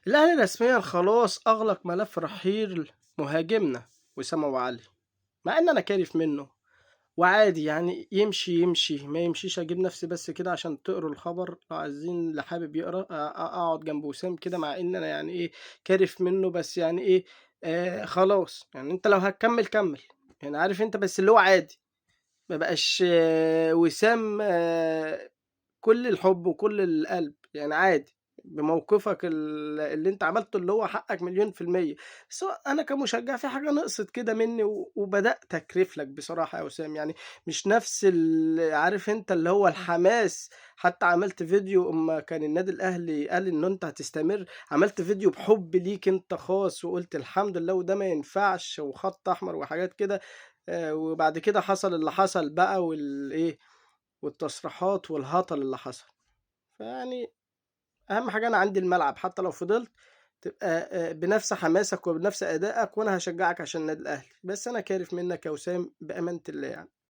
الأهلي رسميا خلاص أغلق ملف رحيل مهاجمنا وسام أبو علي، مع إن أنا كارف منه وعادي يعني، يمشي يمشي ما يمشيش، أجيب نفسي بس كده عشان تقروا الخبر لو عايزين، اللي حابب يقرأ أقعد جنب وسام كده، مع إن أنا يعني إيه كارف منه، بس يعني إيه خلاص يعني أنت لو هتكمل كمل، يعني عارف أنت، بس اللي هو عادي ما بقاش وسام كل الحب وكل القلب، يعني عادي بموقفك اللي انت عملته اللي هو حقك 1,000,000%، بس هو انا كمشجع في حاجة نقصت كده مني وبدات اكرف لك بصراحة يا وسام، يعني مش نفس عارف انت اللي هو الحماس. حتى عملت فيديو اما كان النادي الاهلي قال ان انت هتستمر، عملت فيديو بحب ليك انت خاص وقلت الحمد لله وده ما ينفعش وخط احمر وحاجات كده، وبعد كده حصل اللي حصل بقى والايه والتصريحات والهطل اللي حصل. فيعني اهم حاجة انا عندي الملعب، حتى لو فضلت تبقى بنفس حماسك وبنفس ادائك، وانا هشجعك عشان النادي الاهلي، بس انا كارف منك يا وسام بامانه الله يعني.